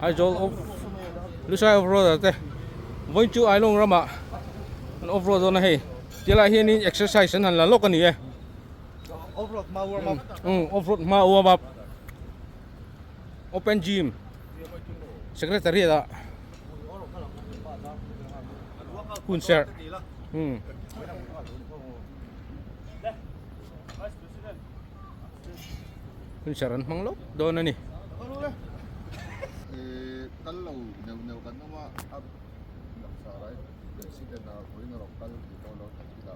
Aizawl off Lushai off road ah te vawiin chu Ailawng ramah an off road dawn a hei tilai hianin exercise an han la lawk a ni e off road hma warm up umm off road hma warm up open gym secretariat ah hun serh umm. Hun serh an hmang lawk dawn a ni. Kal lo neuh neuh kan awm a, a langsar ai president a vawiin a rawn kal tih pawh lo tak ila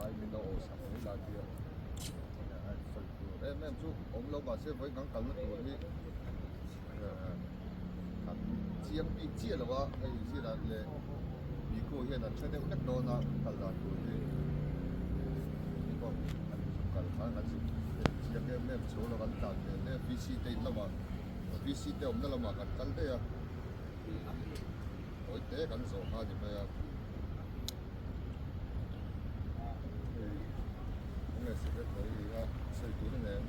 ai min lo awh sak mai la tia sawi tur em em chu awm lo mahse vawiin kan kalna tur hi kan chiang bik chiah lo a hei zirah leh Biko hian an hre deuh hlek dawn a kal dan tur hi ni pawh an kal khan kan zuk chiang em em chho lo kan tlan ve hle VC te in lamah VC te awmna lamah kan kal daih a tawi te kan zawh kha a ni mai a hei enge secretary a sawi tur a nem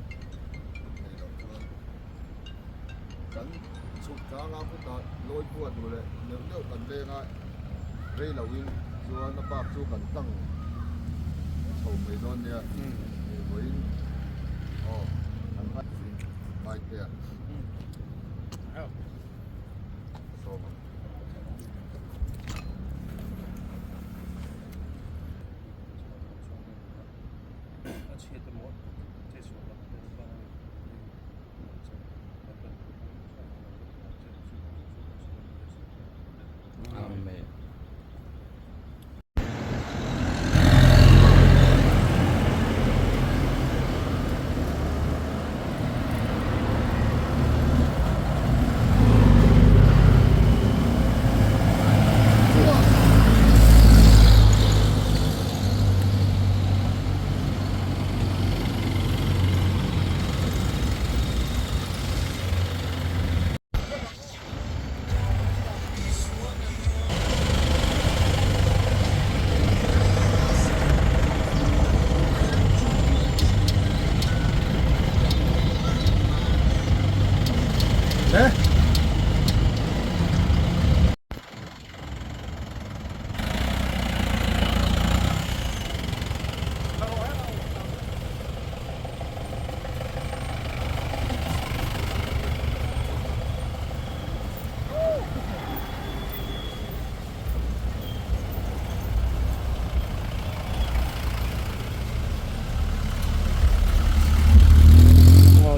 nei loh chuan kan chhuk tlang a khutah lawi phuah duh leh neuh neuh kan leng a rei lo in chuan a bak chu kan tlang chho mai dawn nia vawiin aw kan ngai te a sawm ang. Amen.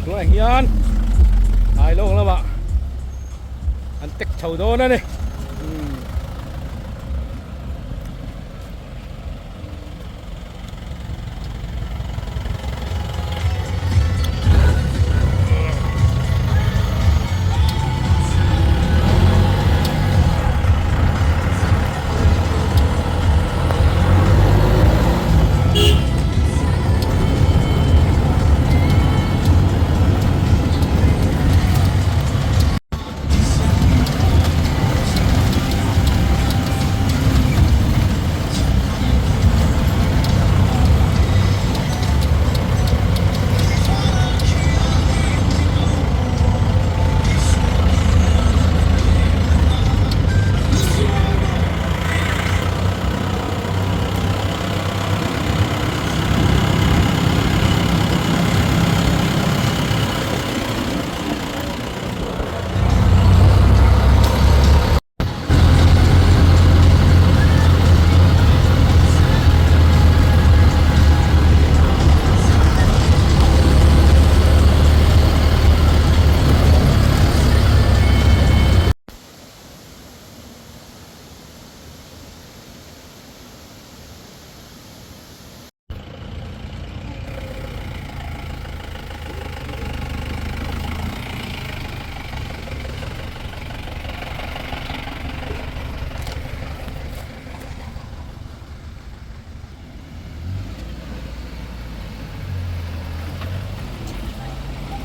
Tunah hian Ailawng lamah an tek chho dawn a ni.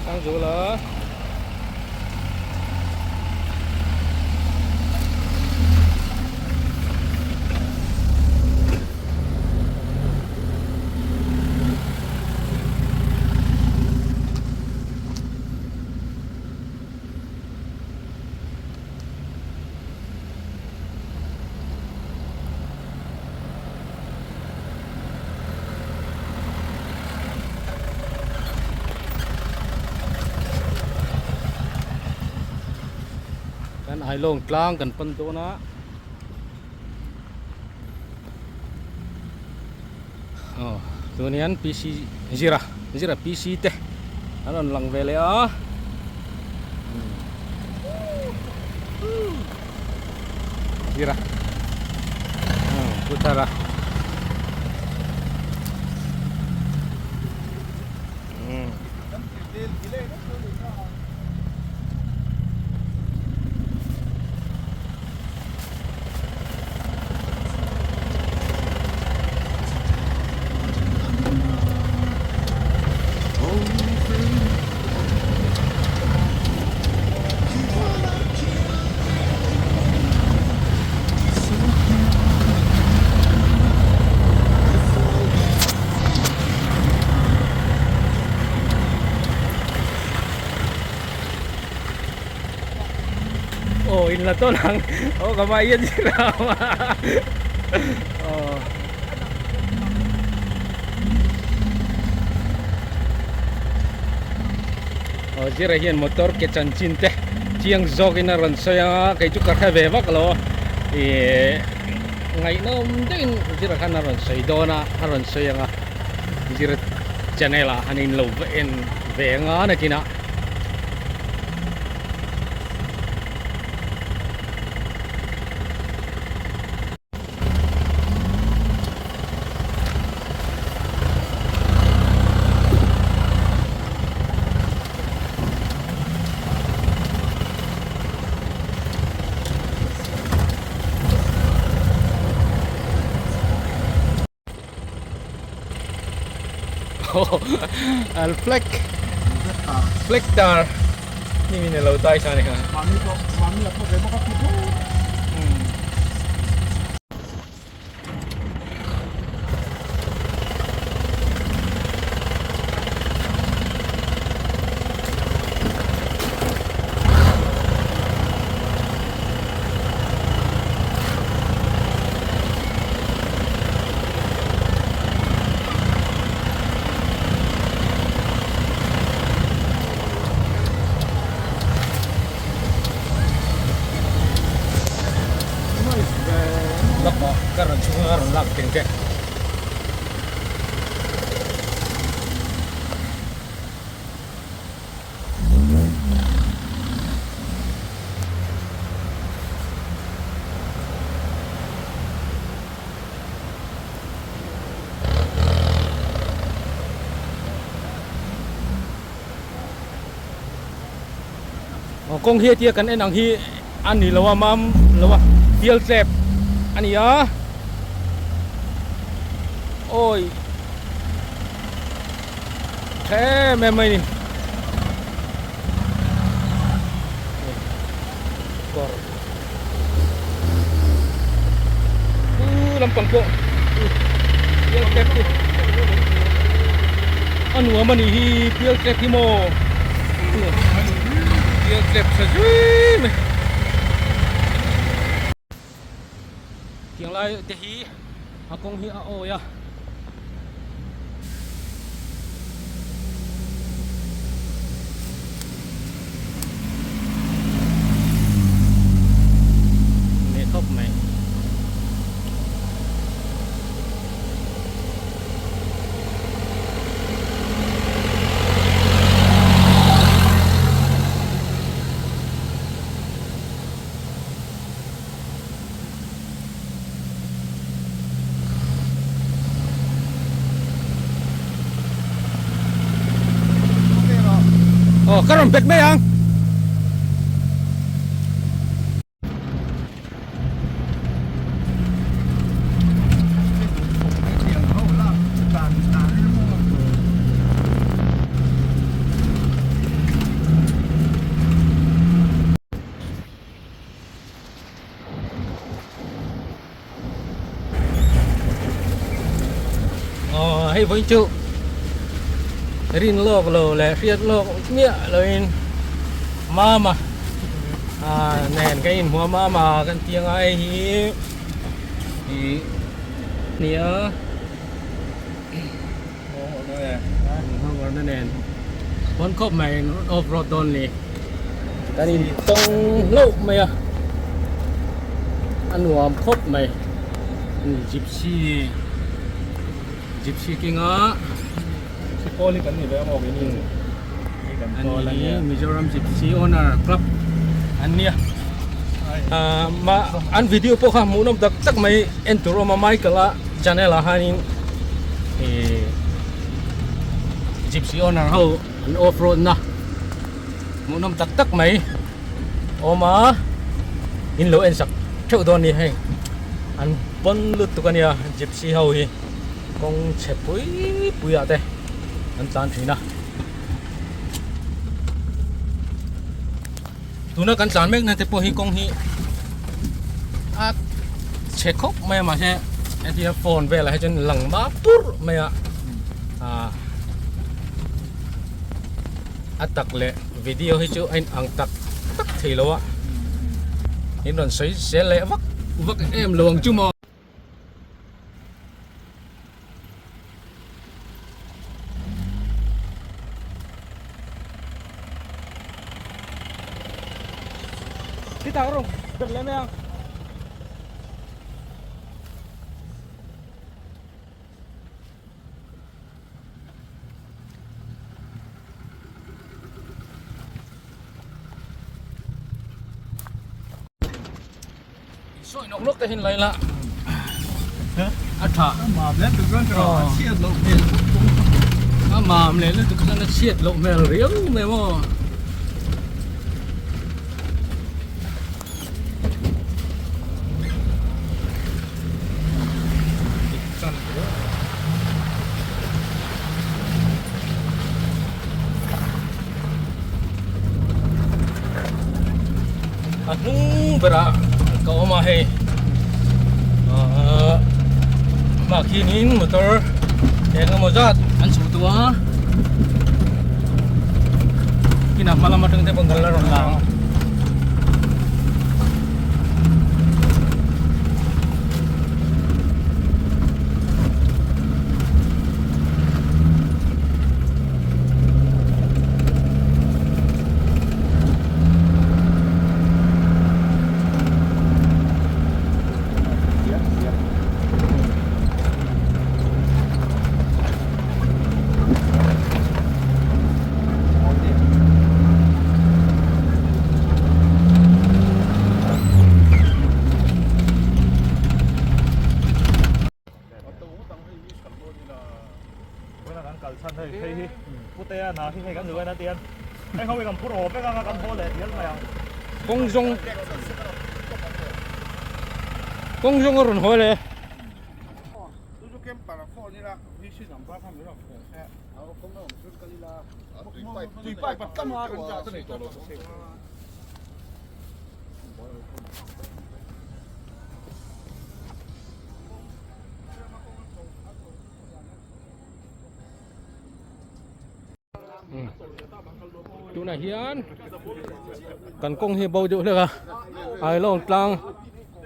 Sangzula. Ailawng tlang kan pan dawn a aw tun hian PC zira zira PC te an rawn lang ve leh a zira aw pu thara Aw in la tawn ang aw ka mai hian zir a awm a aw. Aw zira hian motor ke chanchin te chiang zawkin a rawn sawi a kei chu ka hre ve vak lo ih ngaihnawm deuhin zira khan a rawn sawi dawn a a rawn sawi ang a zira channel ah han in lo va en ve ang a nakinah. Al flag flag tar ni min alo tai sa ni kha mami pawh mami a pawh ve bawk a pi pawh Lak ka rawn chhung a rawn lak teng che. Aw kawng hi hetia kan en ang hi a ni lo a mam lo a bial tlep a ni a awi tha em em mai a ni kawr u lampang pawh bial tlep hi a nuam a nih hi bial tlep hi maw bial tlep tha zui mai tiang lai te hi a kawng hi a awi a. Leh khawp mai. Aw ka rawn bet mai ang. Aw hei vawiin chu rin lawk lo leh hriat lawk miah loin mama ah nen ka inhmu a mama kan tih anga hei hi ih nia nghawng nen pawn khawp mai off road dawn ni kan in tawng hlauh mai a. a nuam khawp mai gypsy gypsy kinga Sikhawl hi kan ni ve amaw keini hi kan kawl a nia Mizoram Gypsy Owner Club an nia an video pawh kha hmuhnawm tak tak mai en tur awm a Michael a channel ah hianin ih Gypsy Owner ho an off road na hmuhnawm tak tak mai awm a in lo en sak theuh dawn a ni hei an pawn lutuk a nia Gypsy ho hi. Kawng chhe pui pui ah te an tlan thin a tuna kan tlan mek na te pawh hi kawng hi a chhe khawp mai a mahse hetia phone velah hi chuan lang map pur mai a ah a tak leh video hi chu a in ang tak tak thei lo a in rawn sawi zel leh vak vak em lo ang chu maw. Sawi nawk nawk te hin lai la a tha a mam leh lutuk chuan a chhiat loh hmel a mam leh lutuk chuan a chhiat loh hmel riau mai maw. A hnung berah ka awm a hei ahh hmah khianin motor eng emaw zat an chhuh tawh a kinah hma lam atang te pawh kan la rawn lang a. Kawng zawng kawng zawng a rawn hawi leh Tunah hian kan kawng hi bo deuh hlek a Ailawng tlang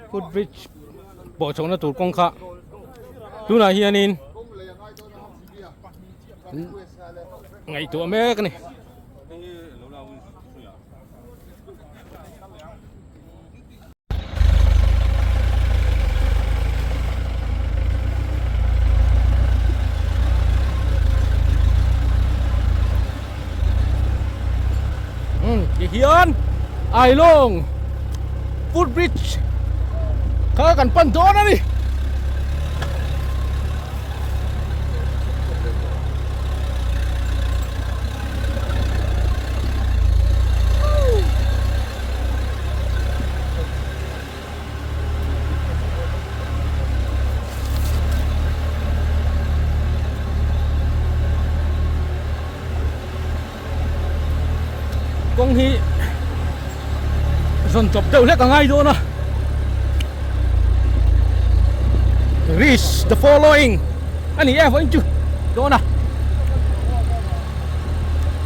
foot bridge pawh chhohna tur kawng kha tunah hianin ngaihtuah mek a ni. Ti hian Ailawng foot bridge kha kan pan dawn a ni. Kawng hi zawn chawp deuh hlek a ngai dawn a reach the following a ni e vawiin chu dawn a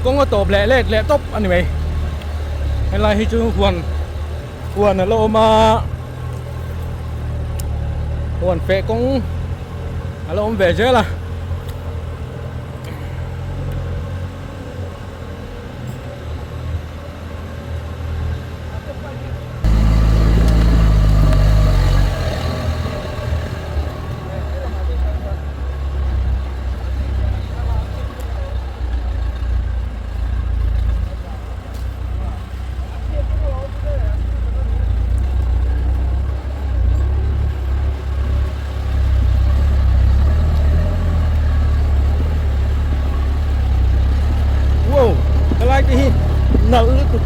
kawng a tawp leh let leh tawp a ni mai. Helai hi chu huan huan a la awm a huan feh kawng a la awm ve zel a. Nalh lutuk.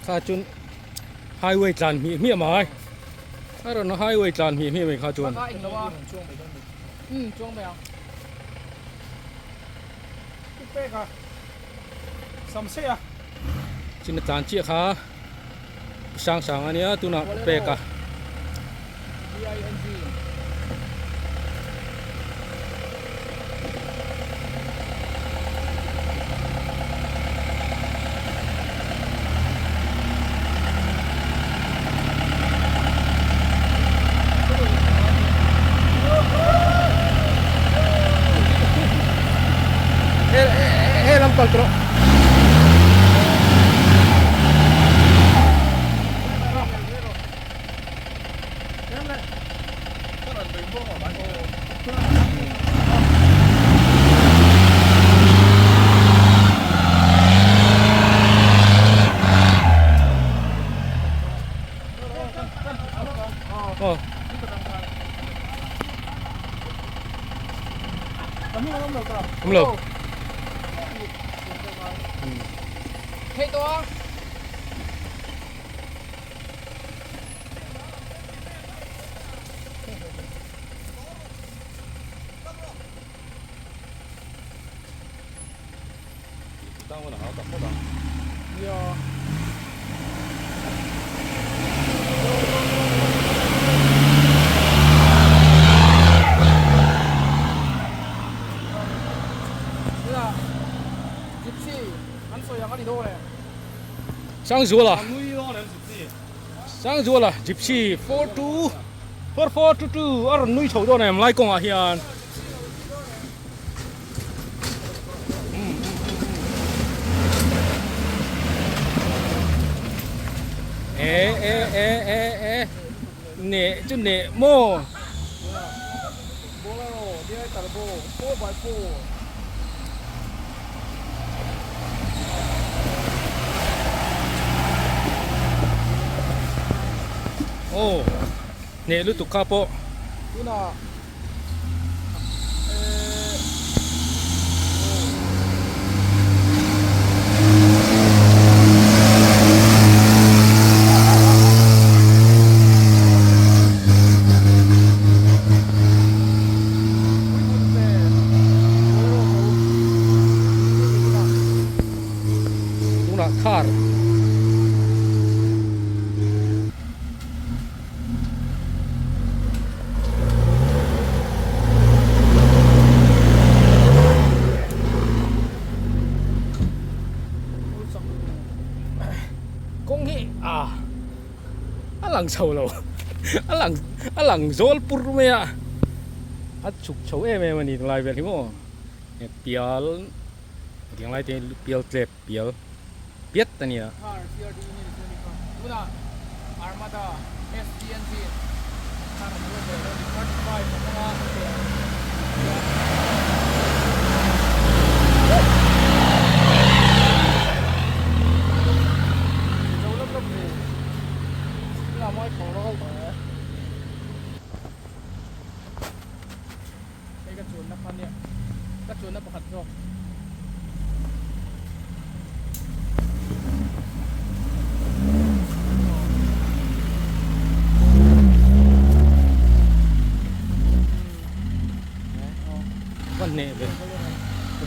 Kha chun highway tlan hmih hmiah mai a rawn highway tlan hmih hmiah mai kha chuan. China tlan chiah kha sang sang a nia tunah pek a. He lam kal tawh. Không lo. Sangzuala Sangzuala Gypsy 42 4422 a rawn nui chho dawn em lai kawngah hian. E e e e e neh chu neh maw. Bolero DI Turbo 4x4. Aw hneh lutuk kha pawh. Tunah Tunah car Kawng hi ah a lang chho lo a lang a lang zawl pur mai a a chhuk chho em em a ni tunlai vel hi maw pial tiang lai te hi pial tlep pial piat a nia.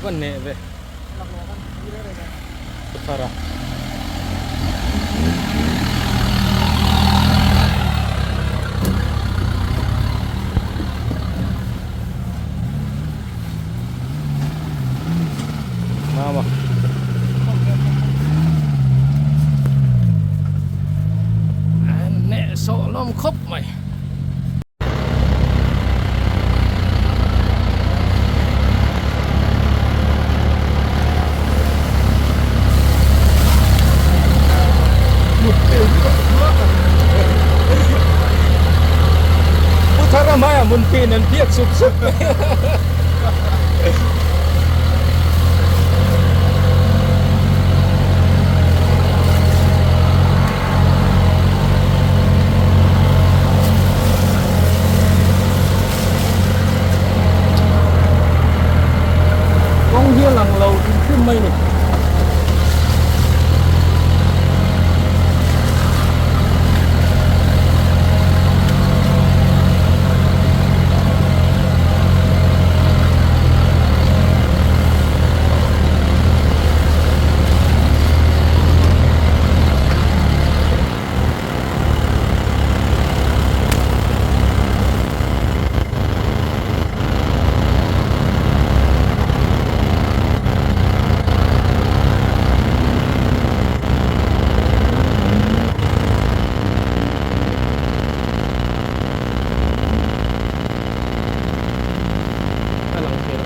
Va neh ve. Thara. Mama. Neh sawh lawm khawp mai. Pu Thara hmaiah hmunpin an phiat sup sup mai. Kawng hi a lang lo hrim hrim mai ni. A lang thei lo.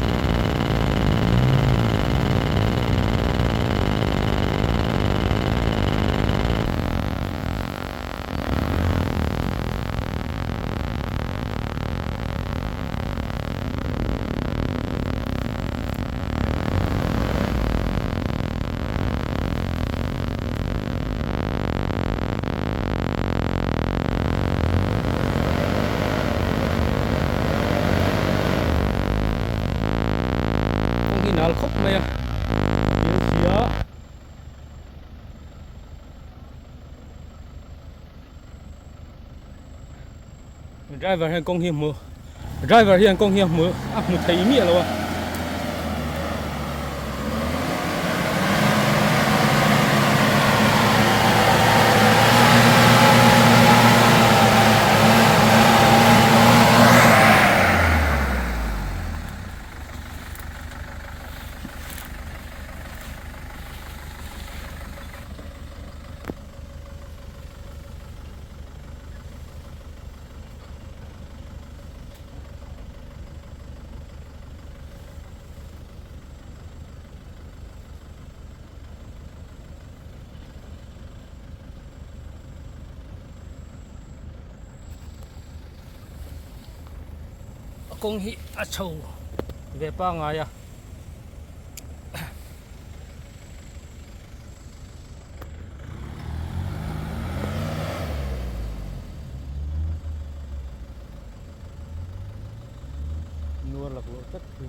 Kawng hi nal khawp mai a, a kil si a. Driver hian kawng hi a hmu driver hian kawng hi a hmu a hmu thei miah lo a. A kawng hi a chho ve pangai a. Nuar laklawh tlat hi.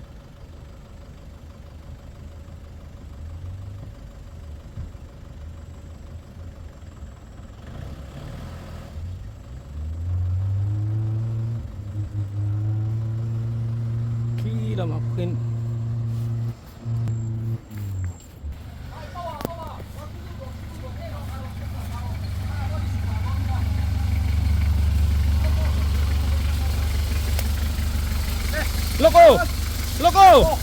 Khi lamah pawhin Loco! Loco!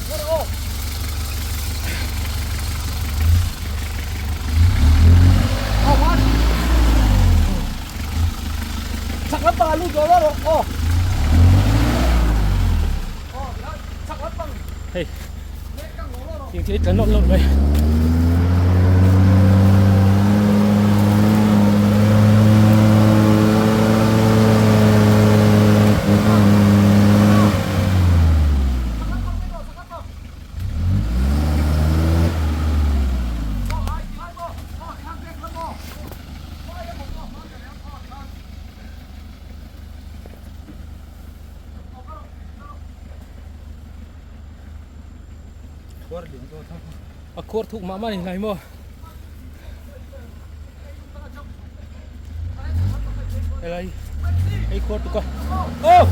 Hei tiang thil tla nawlh nawlh mai. A khuar thuk mah mah a ni hlai maw helai hei khuar tuk a aw.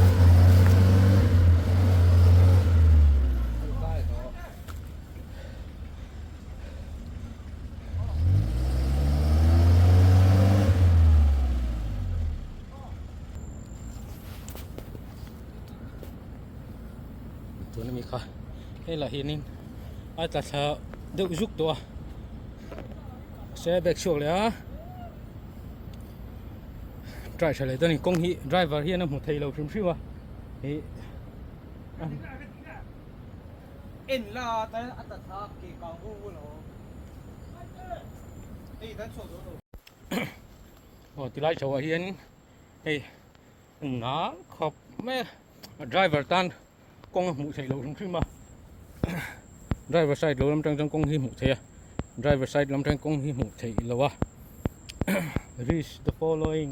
Hei lah hianin a tla thla deuh zuk tawh a se bag chhuak leh a try tha leh dawn a ni kawng hi driver hian a hmu thei lo hrim hrim a ih En la ta a tla thla ke kang hu hu lo hei kan chhuak dawn lo. Aw tilai chho ah hian hei nal khawp mai a driver tan kawng a hmuh theih loh hrim hrim a driver side lo lam tang chuan kawng hi hmuh theih a driver side lam tang kawng hi hmuh theih loh a reach the following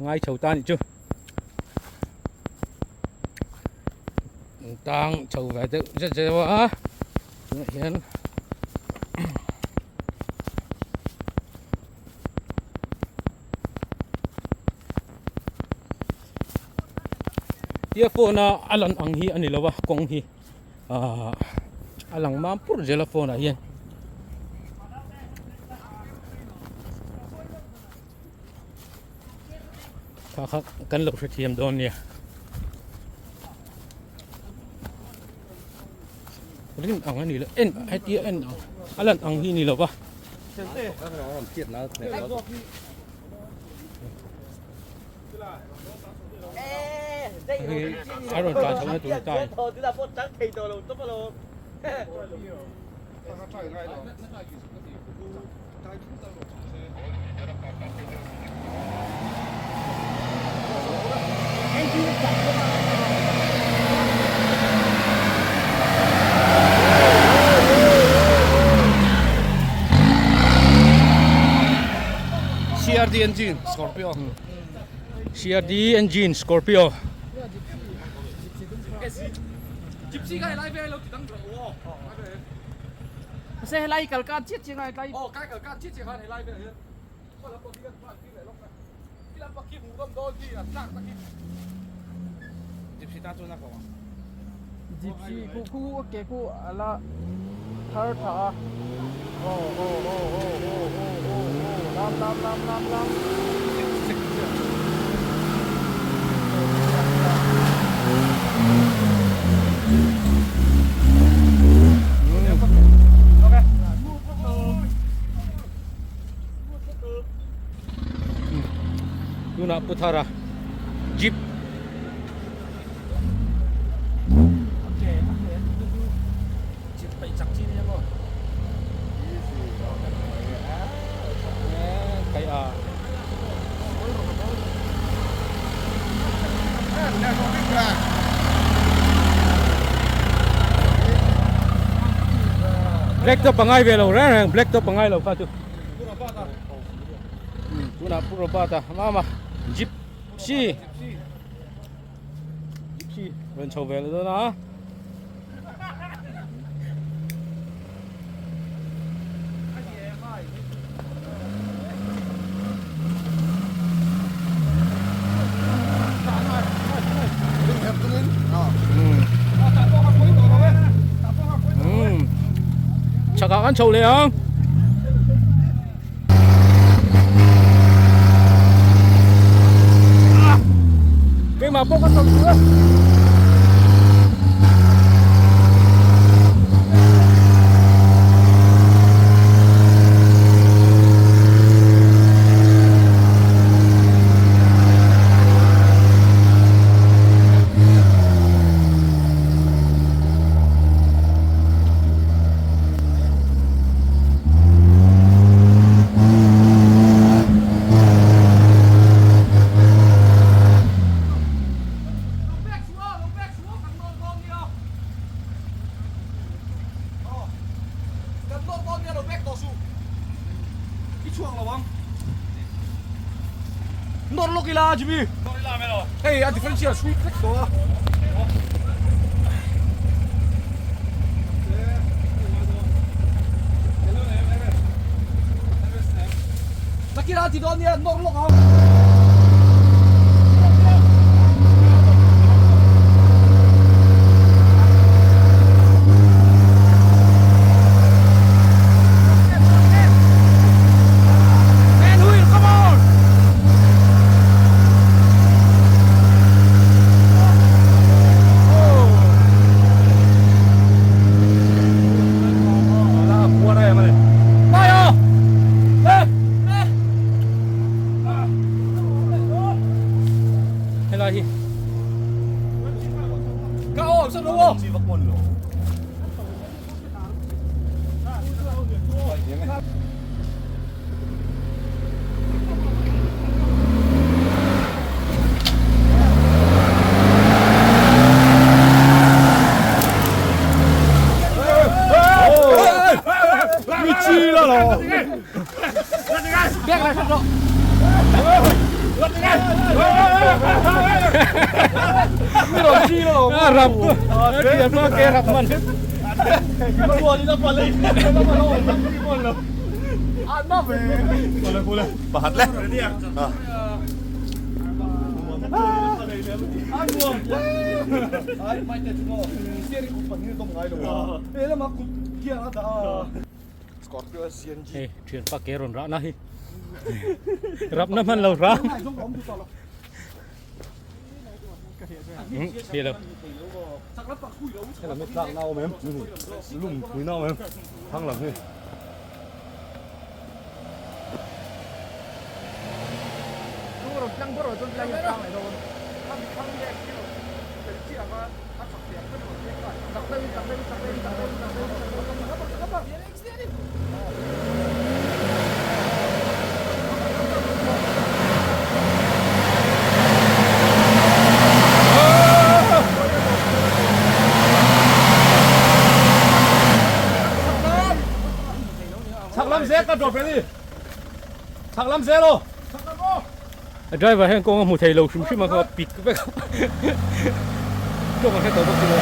ngai chho ta anih chu tang chho ve deuh zet zet a tunah hian. Tia phone a a lan ang hi a ni lo a kawng hi ahh a lang mam pur zel a phone ah hian. Kha kha kan lo hrethiam dawn nia. Rin ang a ni lo en hetia en ang a lan ang hi a ni lo va. A rawn tlan chhohna tur ta a ni. CRD engine Scorpio CRD engine Scorpio Gypsy ka helai vel lo ti dang ro Se helai kal kan chiat chiang ai tlai. Oh kai kal kan chiat chiang han helai vel hian. Khaw lam pawh khi kan hman tir leh lawk na. Khi lam pawh khi hmuh dawm dawn khi an tlak tak hi. Gypsy ta chuan a ko ang. Gypsy khu khu ke khu ala thar tha a. Oh oh oh oh oh oh oh oh lam lam lam lam lam. Tunah Pu Thara jeep Black top a ngai ve lo reng reng black top a ngai lo kha chu tunah Pu Robert a mama gypsy gypsy rawn chho ve lo dawn a. Chakah kan chho leh ang. Keimah pawh ka chho tur a. Nawr lawk ila Jimmy hei a differential sweet vek tawh a. Nakina ti dawn nia nawr lawk ang. A rap thianpa ke rap man. Pakhat le. Hei thianpa ke rawn rah na hi rap na hman lo hram thei lo helam hi tlak na awm em lum pui na awm em thang lam hi. Chak lam zel ka drop ready. Chak lam zel aw. A driver hian kawng a hmu thei lo hrim hrim a kha pit vek a tawng a hre tawh bawk si lo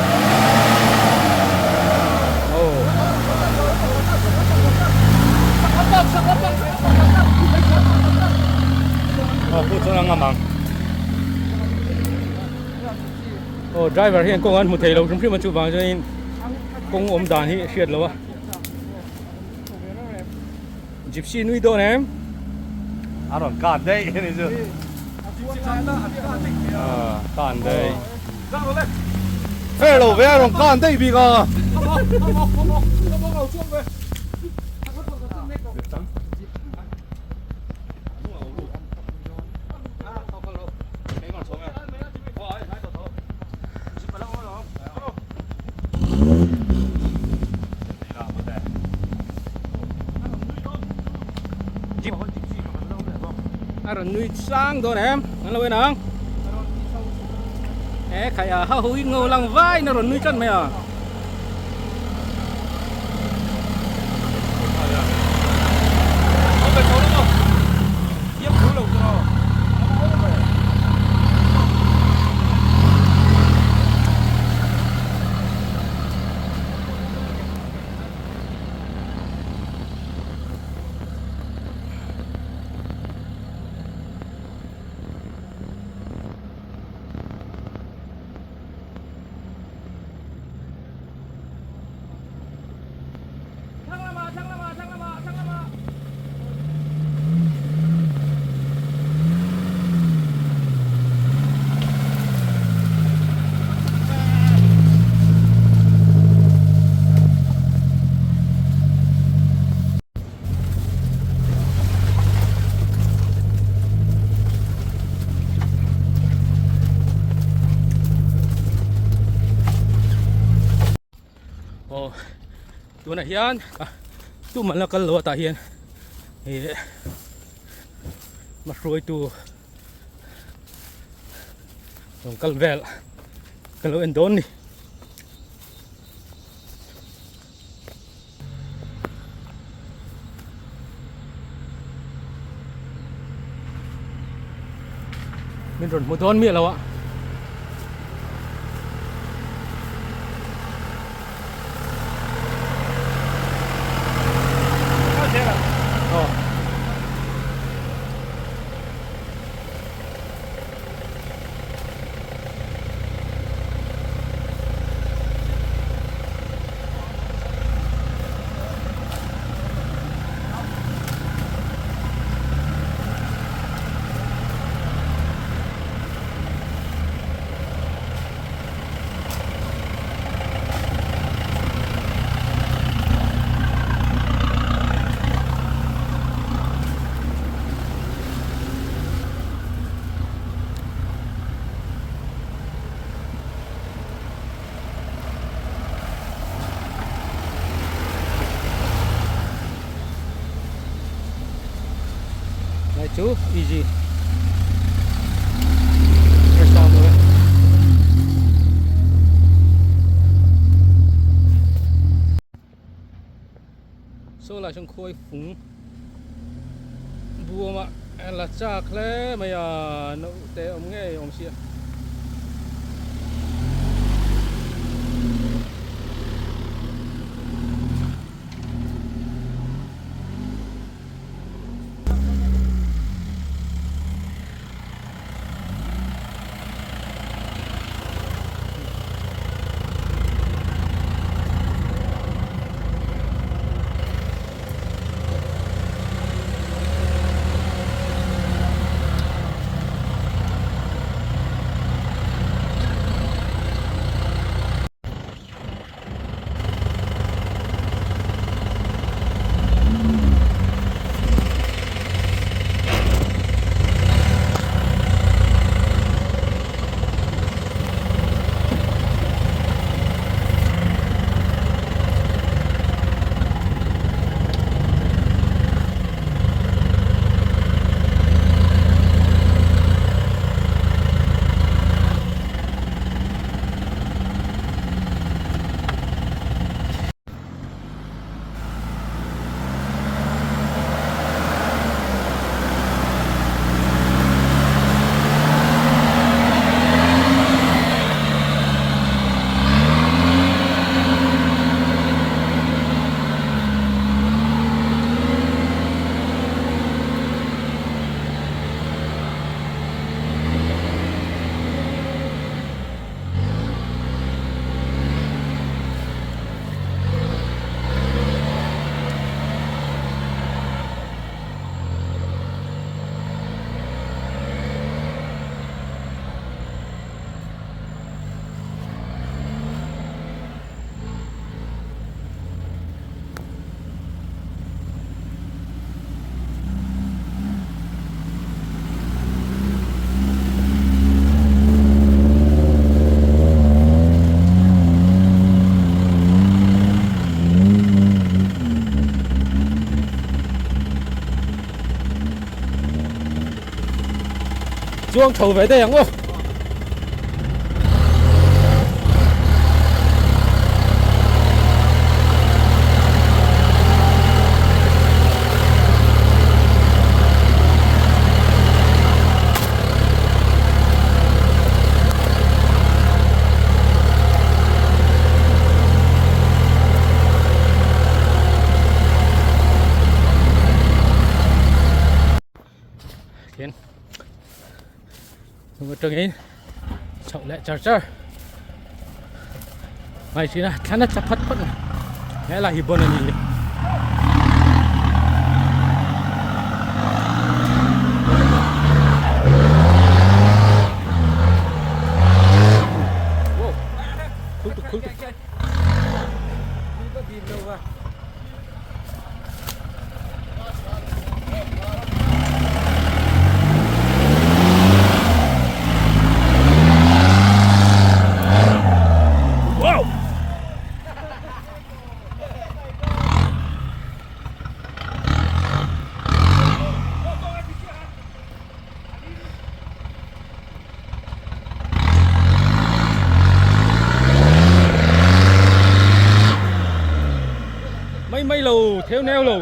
aw. Aw pawh chuan a ngam ang. Aw driver hian kawng an hmu thei lo hrim hrim a chuvang chuanin kawng awm dan hi a hriat lo a. Gypsy nui dawn em? A rawn kan daih a ni chu. Kan daih. Fair lo ve a rawn kan daih bik a. Jeep a rawn nui sang dawn em an lo en ang he khai a ha hui ngo lang vai in a rawn nui tan mai a. Aw tunah hian tumah la kal lo a tah hian ih hmahruaitu rawn kal vel ka lo en dawn ni. Min rawn hmu dawn miah lo a. Aw. Lai chu easy Saw lai sawn khuai fung buama la chak hle mai a naute awm ngei awm sia. Chuang chho ve daih ang aw. Khian hnung atangin chhoh leh char char mai thin a thlan a tla phat phat a helai hi bon a ni. Mai mai lo theo neo lo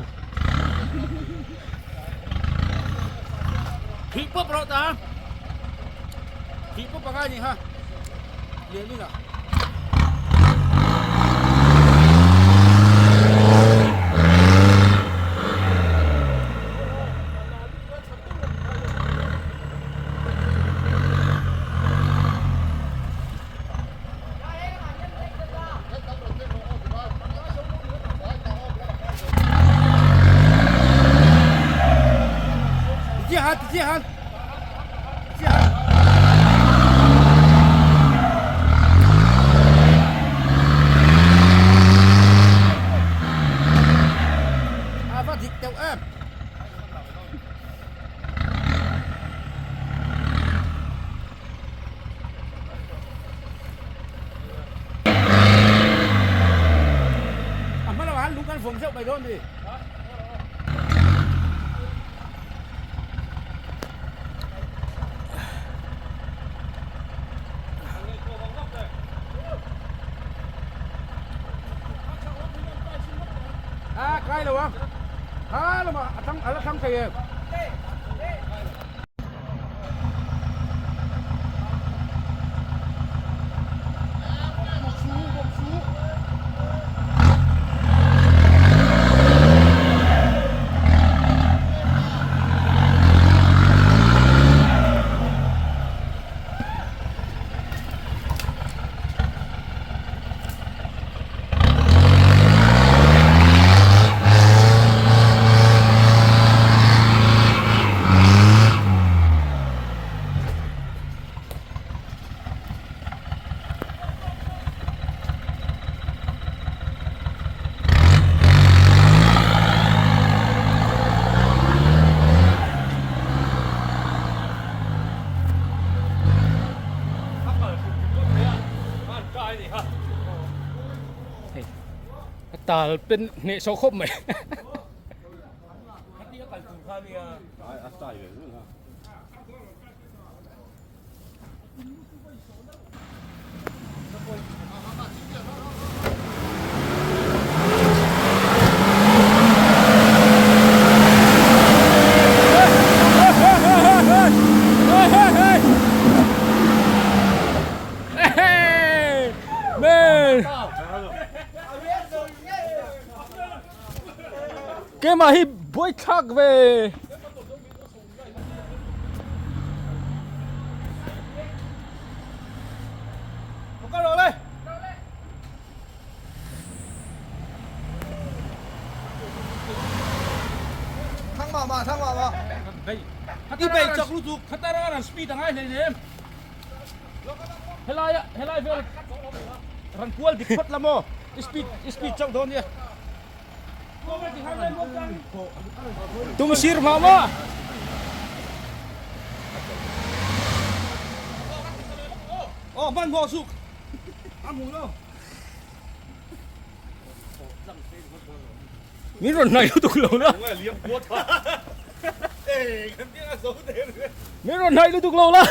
Thih pawp rawh ta Thih pawp angai ni ha Lian in ah ngai lo ang. Kha lamah a thang a la thang thei em? A tal pen hneh sawh khawp mai. Keimah hi buai thlak ve. Helai helai vel ran kual dik phawt la maw i speed i speed chauh dawn nia. Tum sir mah mah. Aw hman hmawh suk a hmu lo. Min rawn hnai lutuk lo la. Min rawn hnai lutuk lo la.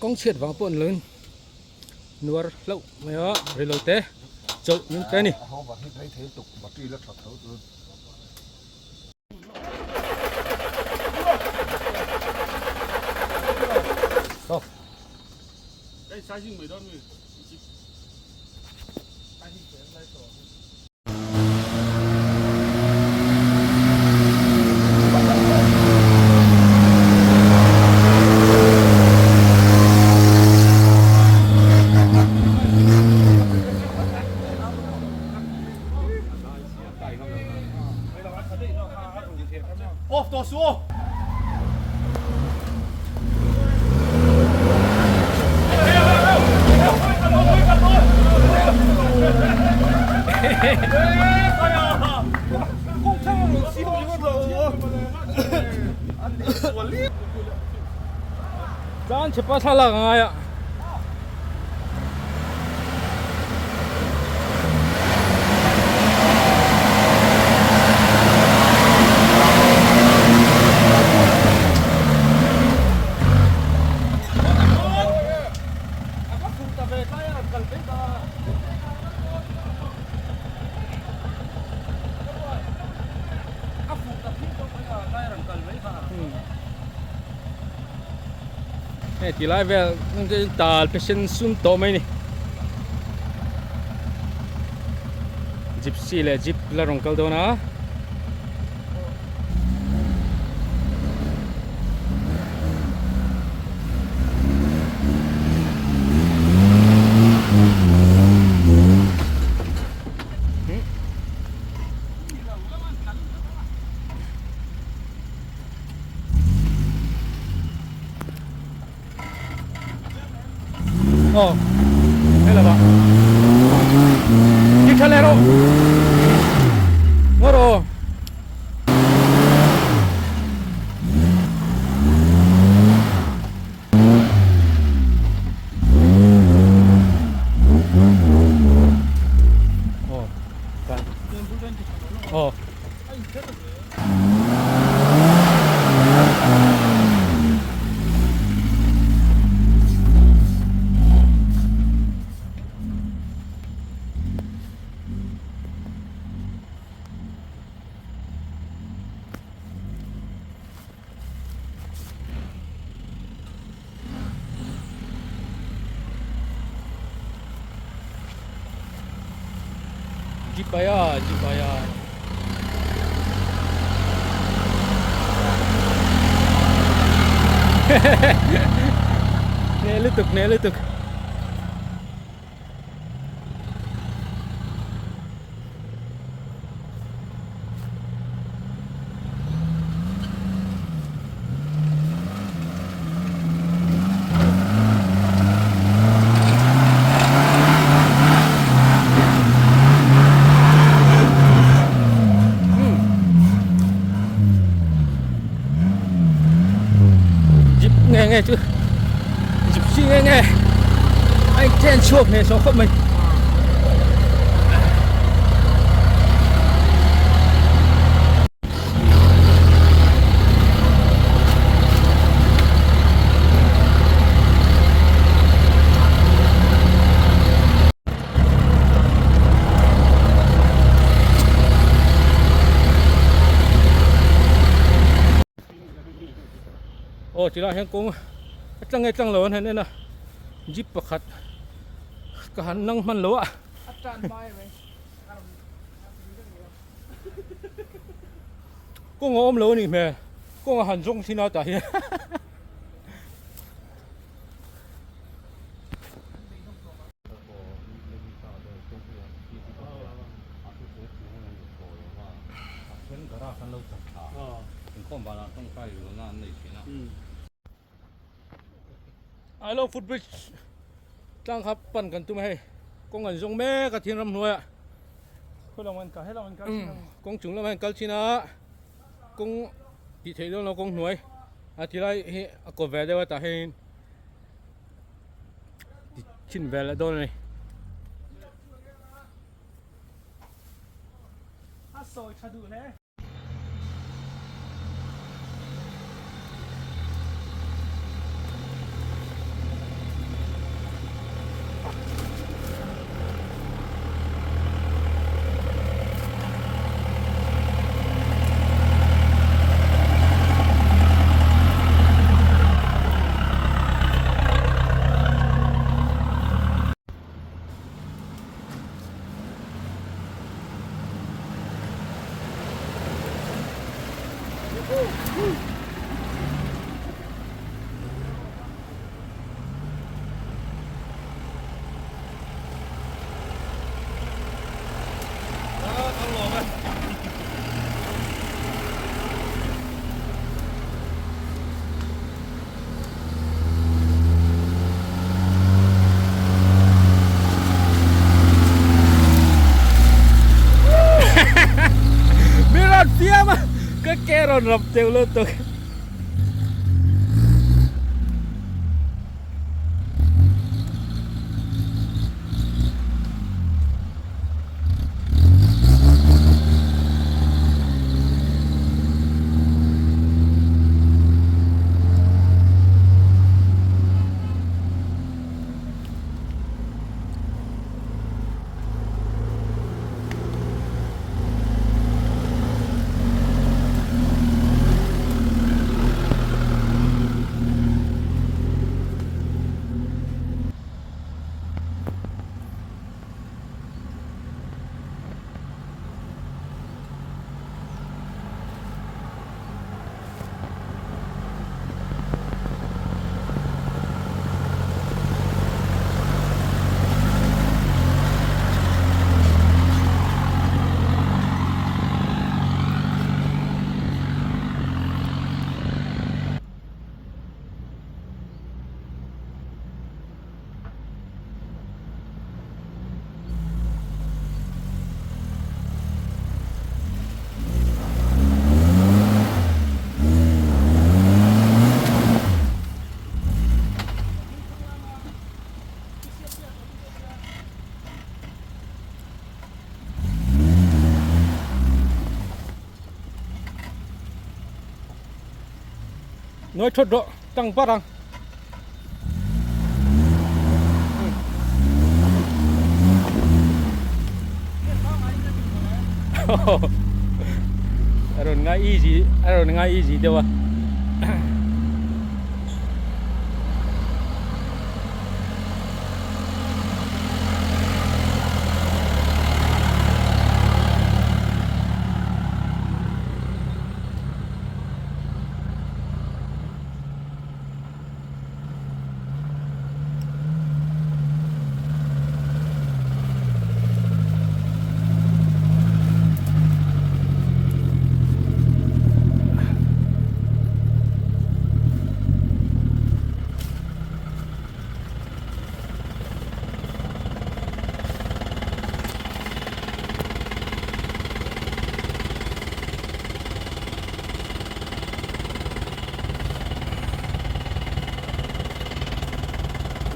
Kawng chhiat vang pawh ni loin nuar hlauh mai a rilo te chawlh min pe a ni. Off tawh suh aw. Tlan chhepa thlalak a ngai a. Hei ti lai vel tal pe sen sun tawh mai ni gypsy leh jeep la rawn kal dawn a. Aw hei lo va ti tha leh rawh ngaw rawh aw. Aw. Jeep aia jeep aia hneh lutuk hneh lutuk. Jeep nge nge chu gypsy nge nge a in chen chhuak hneh sawh khawp mai. Aw ti lai hian kawng a tlang nge tlang lo an han en a jeep pakhat ka han nang hman lo a. Kawng a awm lo a nih hmel kawng a han zawng thin a tah hian. Ailawng foot bridge tlang kha pan kan tum a hei kawng an zawng mek a thing ramhnuai ah kawng chung lamah hian kal chin a kawng tih theih dawn lo kawng hnuai a ti lai hi a kaw ve deuh a tah hian ti chhin ve leh dawn a ni. A sawi tha duh hle. Ka ke rawn rap teuh lutuk. Nói thot rawh tang bar ang. A rawn ngai easy a rawn ngai easy deuh a.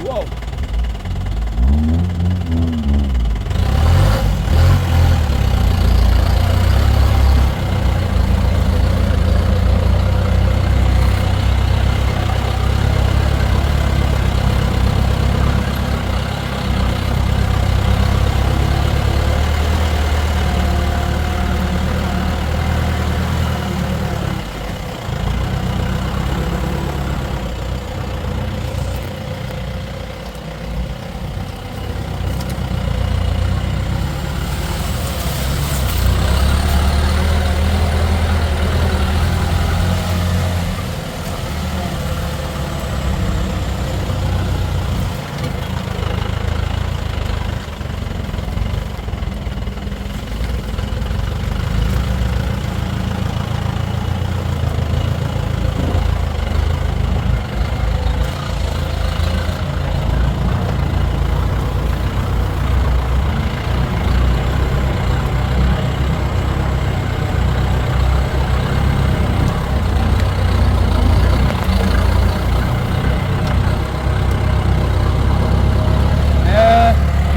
Wow.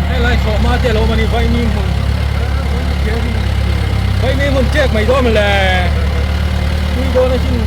Helai thlawhma te alo awm a ni vaimim hmun vaimim hmun chek mai dawn le tui dawn asin.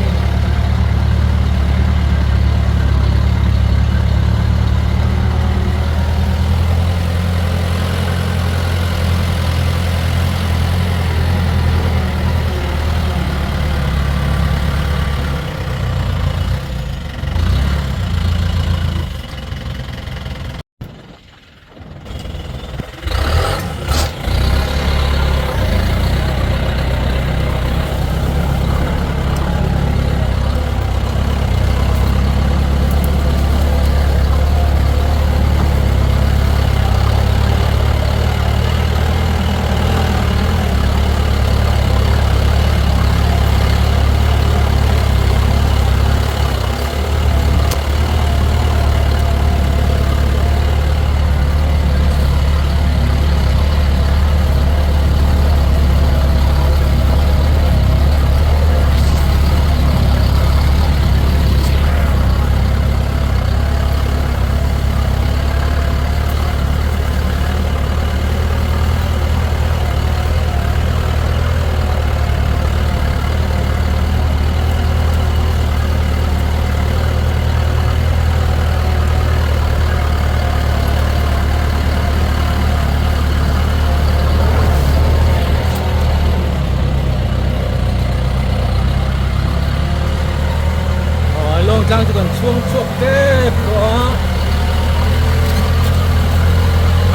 tlang chu kan chhuang chhuak tep tawh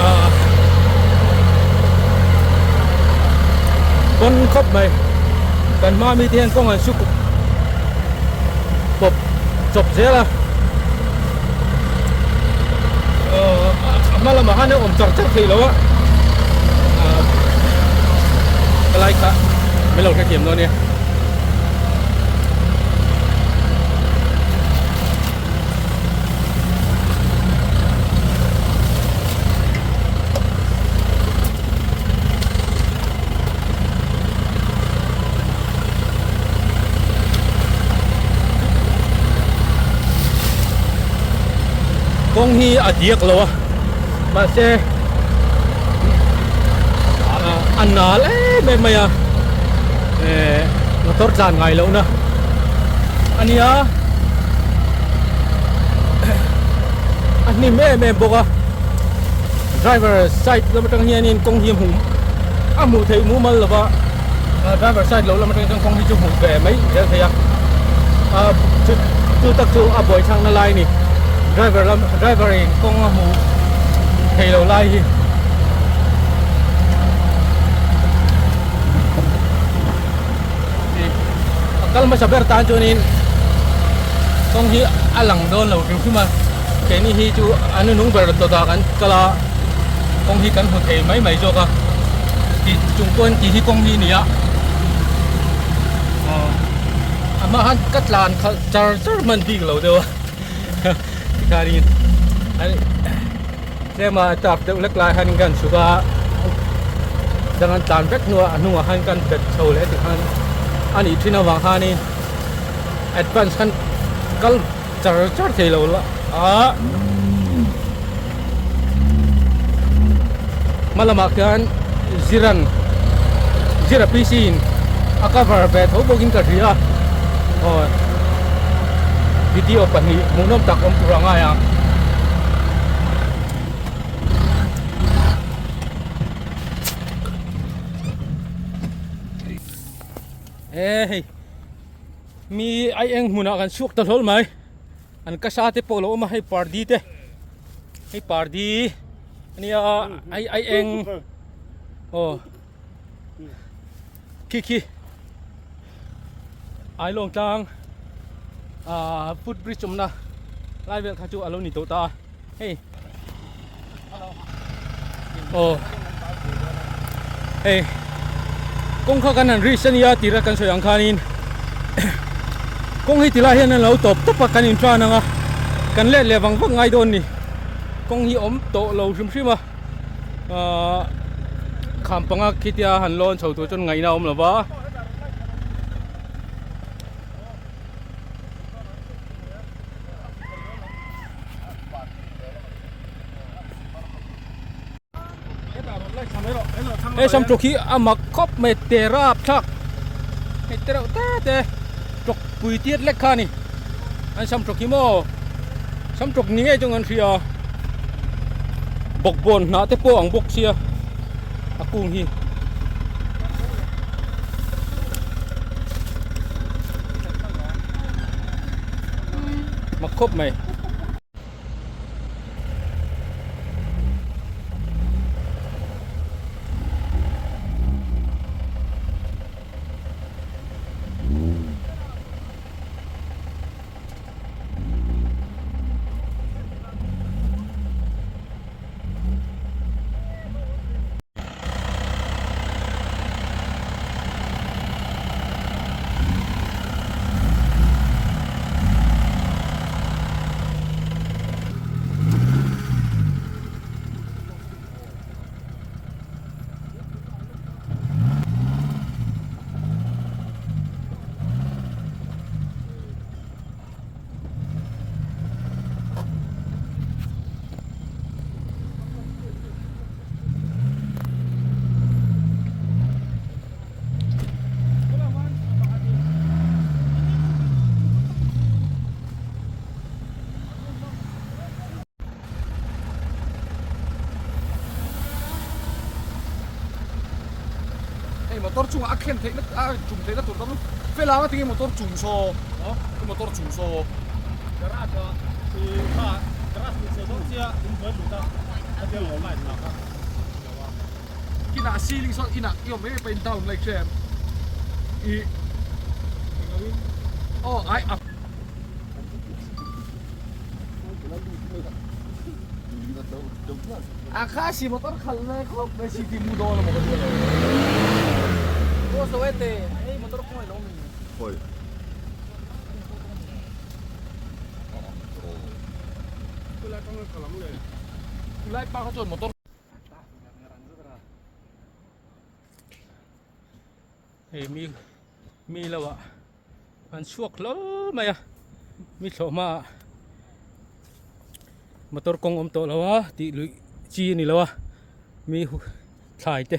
a ah pawn khawp mai kan hma mi te hian kawng an su pawp chawp zel a aw a hma lamah khan a awm char char theih lo a ah ka lai kha min lo hrethiam dawn nia. Kawng hi a diak lo a mahse a nal em em mai a eh motor tlan ngai loh na a nia a hnim em em bawk a driver side lam atang hianin kawng hi a hmuh a hmuh theih mumal lova driver side lo lam atang chuan kawng hi chu hmuh ve mai zel thei a ah chu chu tak chu a buai thlakna lai a ni driver lam driver in kawng a hmuh theih loh lai hi. A kal hmasa ber tan chuanin kawng hi a lang dawn lo hrim hrim a keini hi chu a nunung ber dawtah kan kal a kawng hi kan hmu thei mai mai zawk a tih chung pawn tih hi kawng hi a ni a aw a hma khan ka tlan khalh char char hman bik lo deuh a tikhanin Tlema a tap deuh hlek lai hian kan chhuk a dang an tlan vek hnuah a hnungah khan kan bet chho leh ti khan a nih thin avang khanin advance khan kal char char thei lo la a hma lamah khian ziran zira P C in a cover ve tho bawkin ka hria aw video pahnih hmuhnawm tak awm tur a ngai ang. E hei mi ai eng hmunah kan chhuak ta hlawl mai an ka sa te pawh a lo awm a hei pardi te hei pardi ania ai ai eng aw khi khi Ailawng tlang ah foot bridge awmna lai vel kha chu a lo ni tawh ta a hei aw hei kawng kha kan han reach ania tira kan sawi ang khanin kawng hi tilai hian an lo tawp tawp a kan in tan ang a kan let leh vang vak ngai dawn ni kawng hi awm tawh lo hrim hrim a ahh kham panga khitia han lawn chho tur chuan ngaihna a awm lo va. Hei samtawk hi a mak khawp mai te rap thlak hei te reuh te te tawk pui tiat lek kha a ni an samtawk hi maw samtawk ni ngei chuan kan hria bawkbawn hnah te pawh ang bawk sia a kung hi. Mak khawp mai. Hei motor chungah a khen theihna a chum theihna tur tam fel ang a tinge motor chung saw motor chung saw. Garage ah i kha garage nih sawi dawn chiah in hnuai lut a khatia lo light lah kha lo a. Kinah ceiling sawn inah i awm em em in down like hre em i aw ai a. A kha si motor khalh lai khawp mai si ti mu dawn emaw ka ti lo. Aw sawi e te hei motor khawngaih lo mi. Khawi. Khulai pa kha chuan motor. Hei mi mi lo ah an chhuak hlawl mai a mi thlawh hma ah motor kawng awm tawh lo a tih luih chi a ni lo a mi thlai te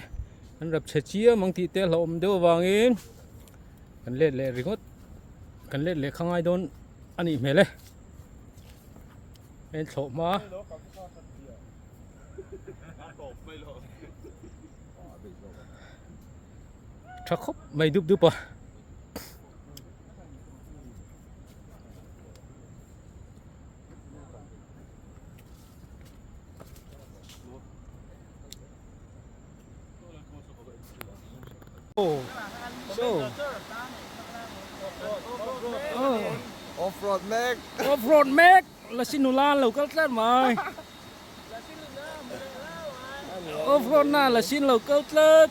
an rap chhe chiam ang tih te a hlauhawm deuh avangin kan let leh ringawt kan let leh kha ngai dawn a nih hmel e heng thlawh hma. Tha khawp mai dup dup a. Oh, so. Oh. Off-road mek. Off-road mek. La sin nula lo kal tlat mai. Off-road na la sin lo kal tlat.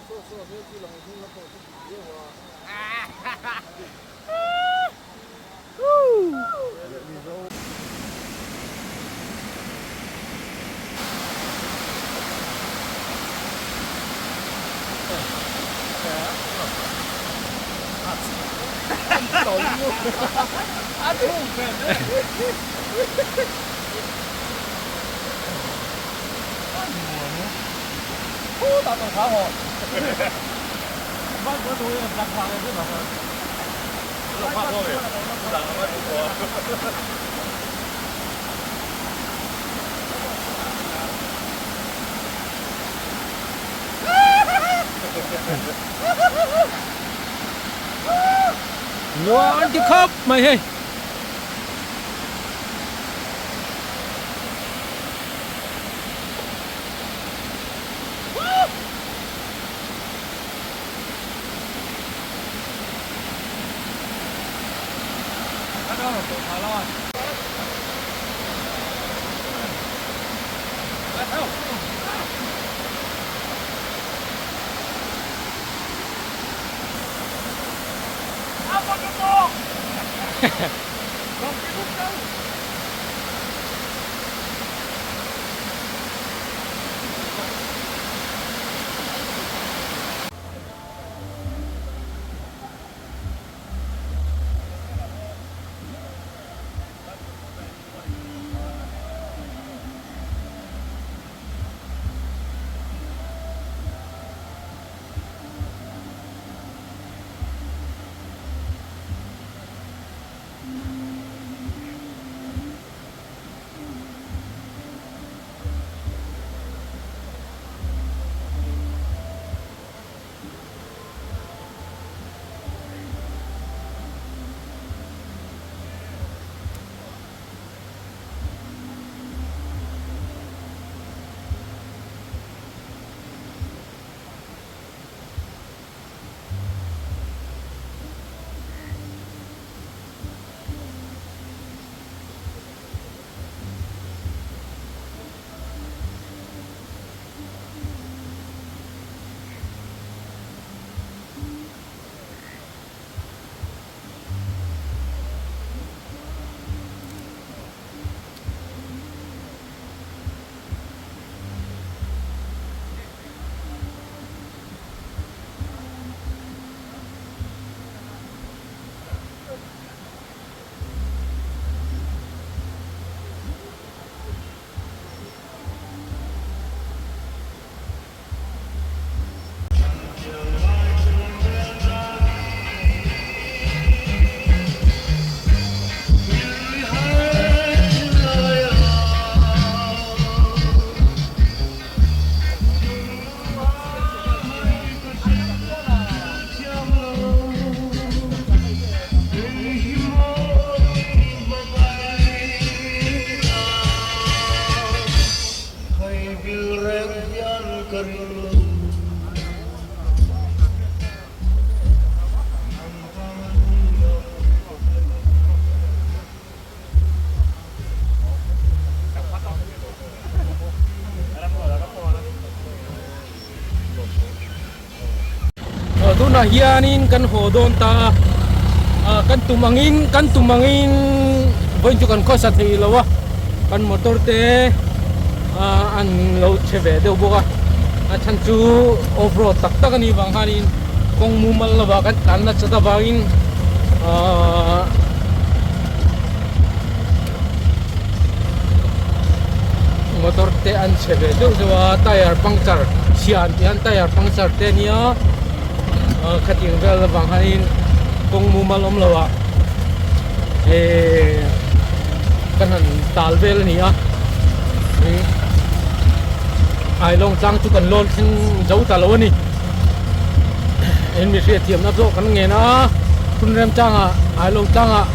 Nuam ti khawp mai hei. Tunah hianin kan haw dawn ta a, ah kan tum angin kan tum angin vawiin chu kan khawsa thei lo a, kan motor te ah an lo chhe ve deuh bawk a, a chhan chu off road tak tak a nih vang khanin kawng mumal lovah kan tlan nasat avangin ah. Motor te an chhe ve deuh deuh a tyre puncture chhia an tih hian tyre puncture te ania ah khatiang vel avang hianin kawng mumal awm lo ah ehh kan han tal vel a ni a ih ailawng tlang chu kan lawn thleng zo ta lo a ni in mi hriatthiamna zawk kan ngen a hun remchangah ailawng tlangah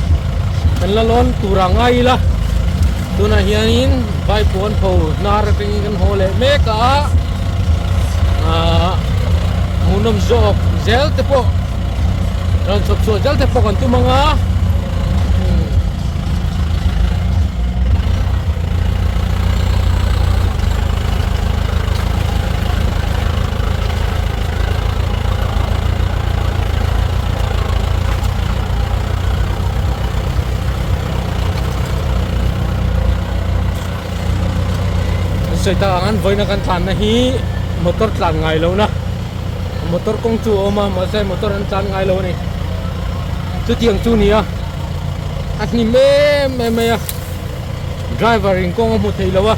kan la lawn tur a ngai ila tunah hianin vaipuan pho hnar atangin kan haw leh mek a ahh hmuhnawm zawk zel te pawh rawn chhawp chhuah zel te pawh kan tum ang a. Sawi tak ang an vawiina kan tlanna hi motor tlan ngai lohna motor kawng chu a awm a mahse motor an tlan ngai lo a ni chutiang chu a ni a a hnim em em mai a driver in kawng a hmu thei lo a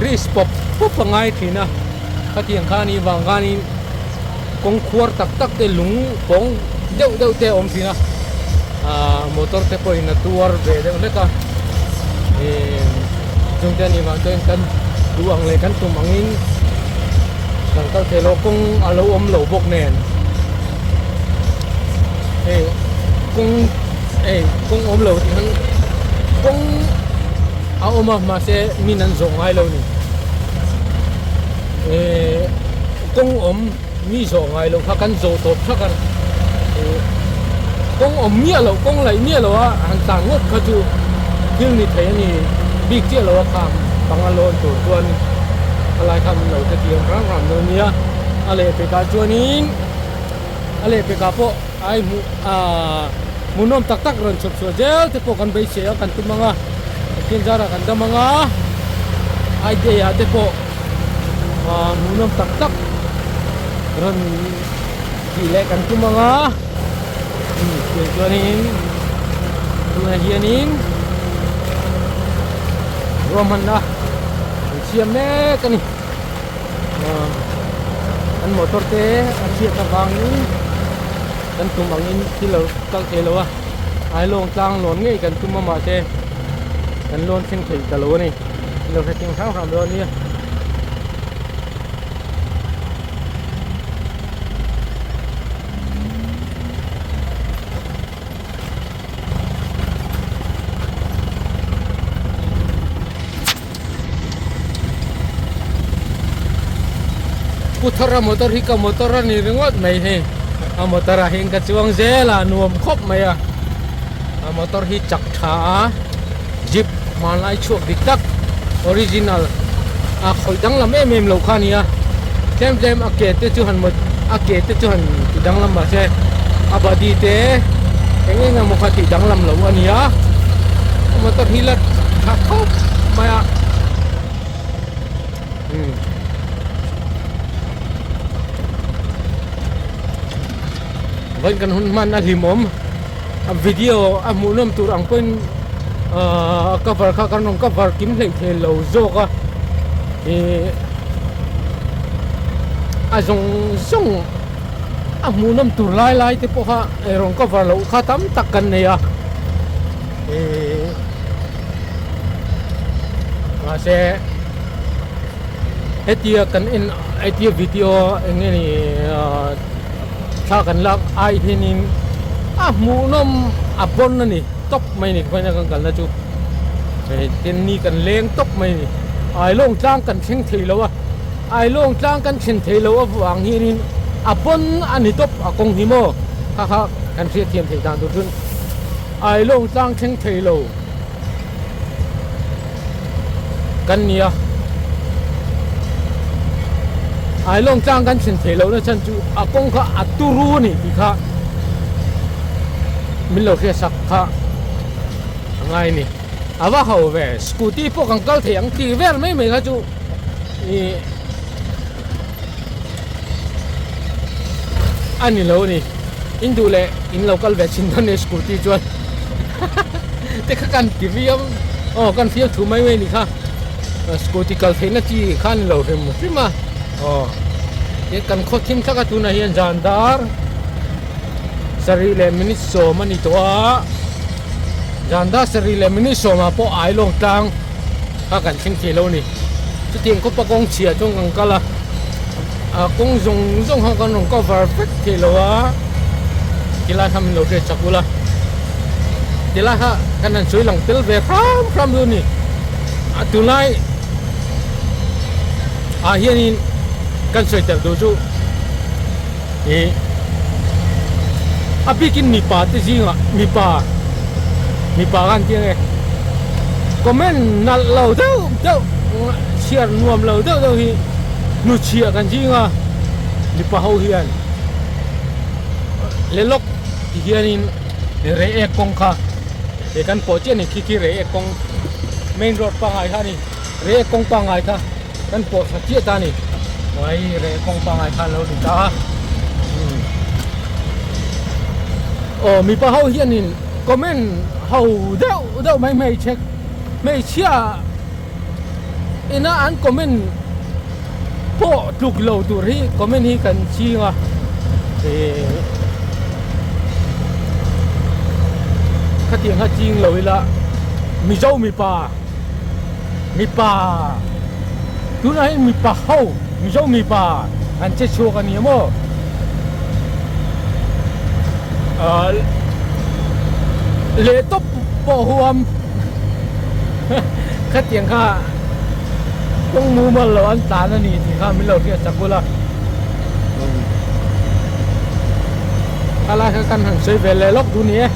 risk pawp pawp a ngai thin a khatiang kha a nih vang khanin kawng khuar tak tak te lung pawng deuh deuh te a awm thin a ahh motor te pawhin a tuar ve deuh hlek a ihh chung te a nih vang chuan kan duh ang leh kan tum angin kan kal thei lo kawng a lo awm lo bawk nen hei kawng hei kawng awm lo tih hian kawng a awm a mahse min an zawh ngai lo a ni ehh. Kawng awm mi zawh ngai loh kha kan zawh tawp thak a, kawng awm miah loh, kawng laih miah loh a han tlan ngawt kha chu thil ni thei a ni bik chiah lo a kham panga lawn tur chuan khalai kha min lo hrethiam ram ram dawn nia. A lehpekah chuanin a lehpekah pawh ai hmuh aaa hmuhnawm tak tak rawn chhawp chhuah zel te pawh kan beisei a kan tum ang a, Pathian zarah kan dam ang a, idea te pawh. Aaa hmuhnawm tak tak rawn tih leh kan tum ang a umm chuanin tunah hianin ruahmanna an siam mek a ni aaa an motor te a chhiat avangin kan tum angin thil a kal thei lo a ailawng tlang lawn ngei kan tum a mahse kan lawn thleng thei ta lo a ni. Lo hre thing hrang hrang dawn nia. Pu Thara motor hi ka motor a ni ringawt mai hei a motor ah hian ka chuang zel a nuam khawp mai a a motor hi chak tha a. Jeep hmanlai chhuak dik tak original a khawih danglam em em lo kha a ni a tlem tlem a ke te chu han a ke te chu han ti danglam mahse a body te eng eng emaw kha tih danglam loh a ni a motor hi la tha khawp mai a umm. Vawiin kan hun hman a hlimawm. A video a hmuhnawm tur ang pawhin ahh a cover kha kan rawn cover kim hleih thei lo zawk a ihh a zawng zawng a hmuhnawm tur lai lai te pawh kha rawn cover loh kha tam tak kan nei a ihh mahse hetia kan en hetia video eng nge ni ahh. Thla kan lak ai hianin a hmuhnawm a pawn a ni tawp mai a ni khawiah kan kalna chu hei tin ni kan leng tawp mai a ni Ailawng tlang kan thleng thei lo a Ailawng tlang kan thlen thei loh avang hianin a pawn a ni tawp a kawng hi maw kha kha kan hriatthiam theih dan tur chuan Ailawng tlang thleng thei lo kan ni a. Ailawng tlang kan thlen theih lohna chhan chu a kawng kha a turu a ni tih kha min lo hriatsak kha a ngai a ni. A va ho ve, scooty pawh kan kal thei ang tih vel mai mai kha chu ih a ni lo a ni. In duh leh in lo kal ve thin dawn nia scooty chuan te kha kan ti viau aw kan fiam thu mai mai a ni kha scooty kal theihna chi kha a ni lo hrim hrim a aw tin kan khaw thim thlak a tunah hian zan dar sarih leh minute sawm a ni tawh a zan dar sarih leh minute sawmah pawh ailawng tlang kha kan thleng thei lo a ni chutiang khawpa kawng chhia chuan kan kal a a kawng zawng zawng kha kan rawn cover vek thei lo a tilai kha min lo hriat chak ula tilai kha kan han sawi lang tel ve hram hram chu a ni a tunlai ah hianin kan sawi tel duh chu ih a bikin mipa te zingah mipa mipa khan ti ange comment nalh lo deuh deuh chhiar nuam lo deuh deuh hi hnuchhiah kan zinga mipa ho hian le lawk ti hianin reh ek kawng kha he kan pawh chiah a ni khi khi reh ek kawng main road pangngai kha a ni reh ek kawng pangngai kha. Kan pawh tha chiah ta a ni. Uai reh kawng pangngai khan lo ni ta a. Aw mipa ho hianin comment ho deuh deuh mai hmeichhe hmeichhia ina an comment pawh tluk lo tur hi comment hi kan ching a eh khatiang kha ching lo ila Mizo mipa. Mipa tunah hian mipa ho Mizo mipa an che chhuak a ni a maw ah leh tawp pawh huam khatiang kha kawng mumal lo an tlan a ni tih kha min lo hriat chak ula khalai kha kan han sawi ve leh lawk duh ni e.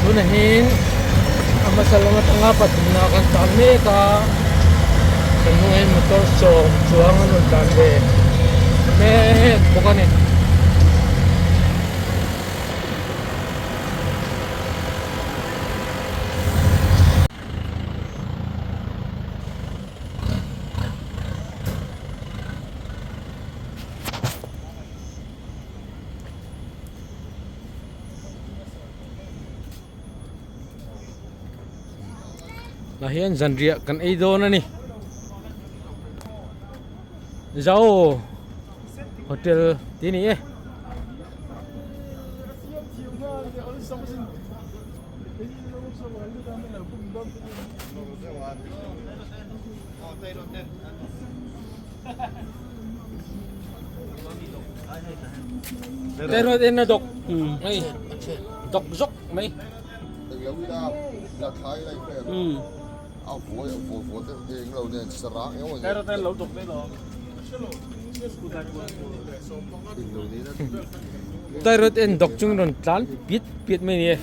Tunah hian a hmasa lam atanga pathumna kan tlan mek a kan hnungah hian motor sawm chuang an rawn tlan ve mek bawk a ni. Tah hian zanriah kan ei dawn a ni Zau hotel tih a ni e. Tero en a dawk hei dawk zawk mai. Tairawt en dawk chung rawn tlan piat piat mai a ni e.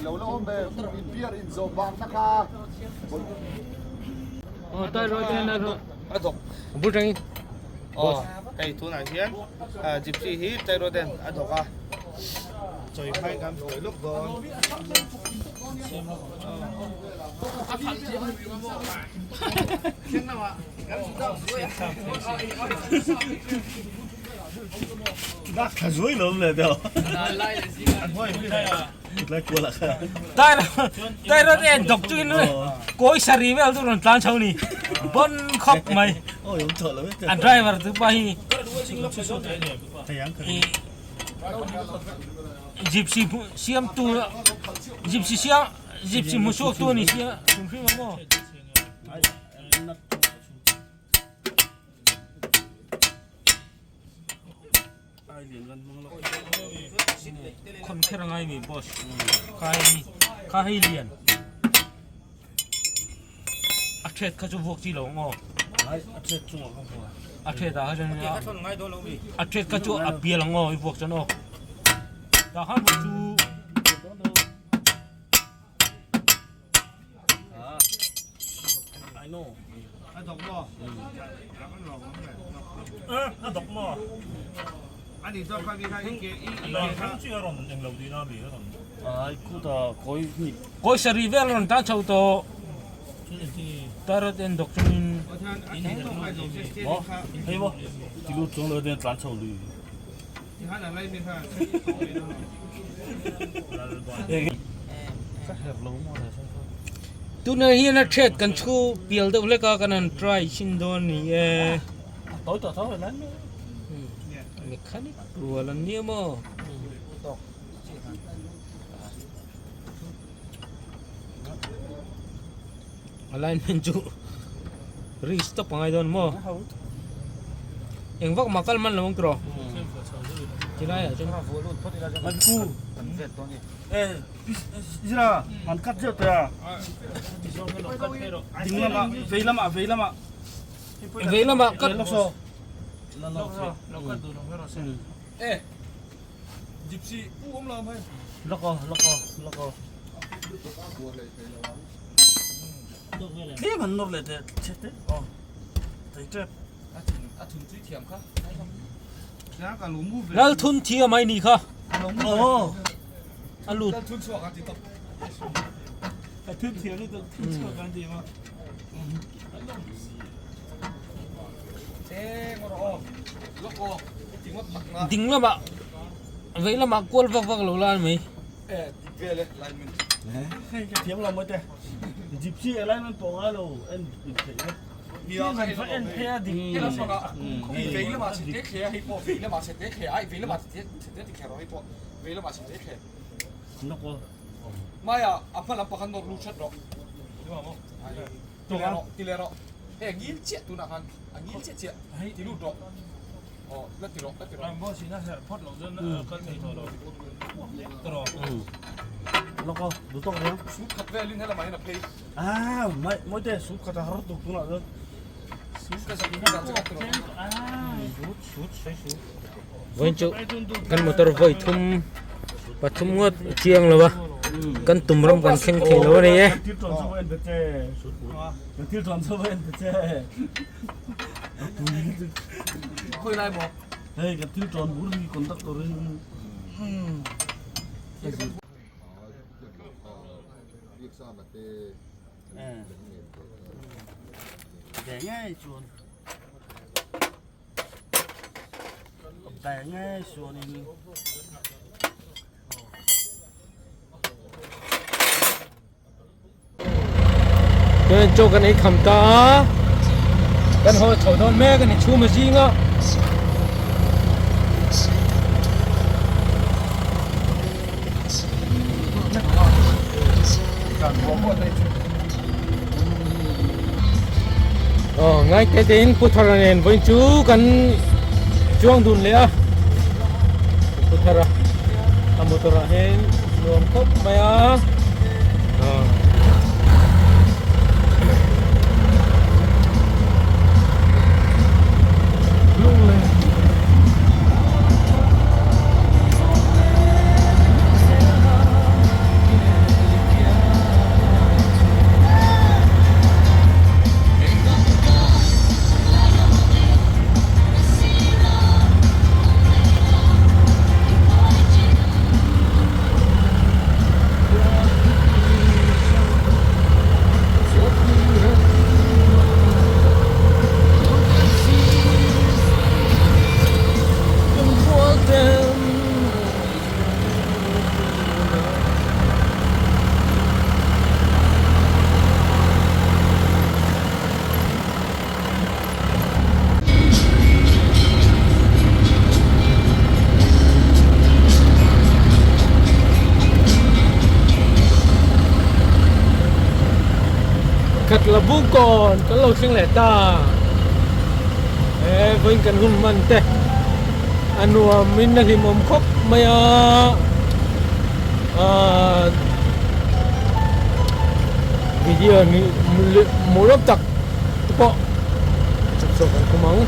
Tairawt en a dawk a bul tangin. Aw hei tunah hian gypsy hi tairawt en a dawk a chawi hmai kan sawi lawk dawn. Tai rawt en dawk chu in kawi saree vel chu rawn tlan chho ni bon khawp mai a driver chu pa hi gypsy siamtu gypsy siam gypsy hmu chhuak tu a ni sia hrim hrim a maw. Khawn kher a ngai mi boss kha hei kha hei lian a thet kha chu vuak chi lo ang aw. A thet chungah ka vuah. A thret ah kha chuan a thret kha chu a pial ang aw i vuak chuan aw tah khan vuak chu Kawi sarih vel a rawn tan chho tawh. Tarot en dawk chungin Tunah hian a thread kan chhu pial deuh hlek a kan han try chhin dawn a ni e. Mechanic rual an nia maw? Alignment chu risk tawp a ngai dawn maw? Eng vak mah kal man lo ang tiraw? Tilai ah chuan. Vei lamah cut. Lal thun thi a mai ni kha a lut Ding lamah vei lamah kual vak vak lo la a ni mai. Vawiin chu kan motor vawi thum pathum ngawt a chiang lo a kan tum ram kan thleng thei lo a ni e. Chuan chaw kan ei kham ta a, kan haw chho dawn mek a ni chhum a zing a. Aw ngai te te in Pu Thara nen vawiin chu kan chuang dun leh a Pu Thara a motor ah hian nuam khawp mai a aw. Khatla Bukkawn kan lo thleng leh ta he vawiin kan hun hman te a nuam in a hlimawm khawp mai a ahh video ni hmuh lawm tak te pawh chhuk chhuak kan khum ang.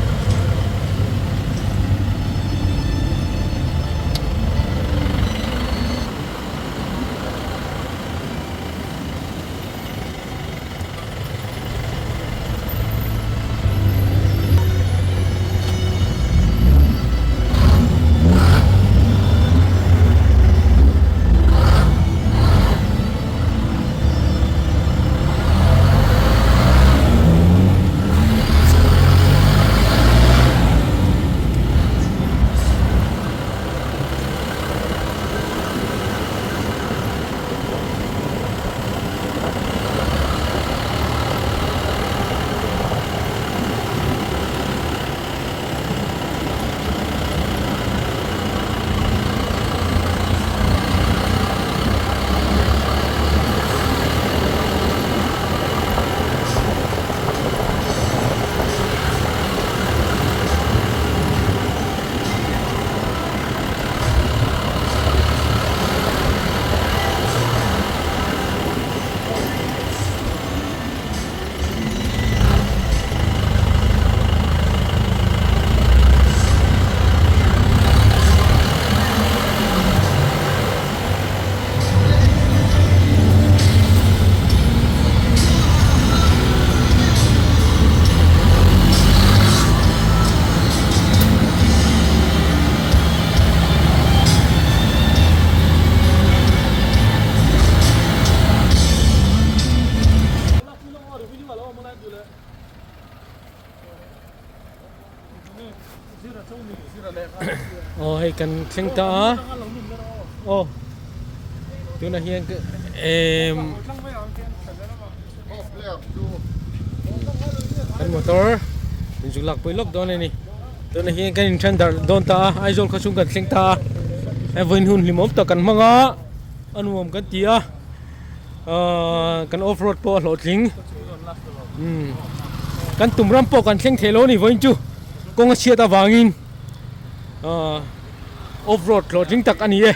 Aw hei kan thleng ta a aw tunah hian emm kan motor in zuk lak pui lawk dawn a ni tunah hian kan in then darh dawn ta a Aizawl khaw chhung kan thleng ta a hei vawiin hun hlimawm tak kan hmang a a nuam kan ti a ahh kan off road pawh a hlawhtling umm kan tum ram pawh kan thleng thei lo a ni vawiin chu kawng a chhiat avangin ahh off road hlawhtling tak a ni e.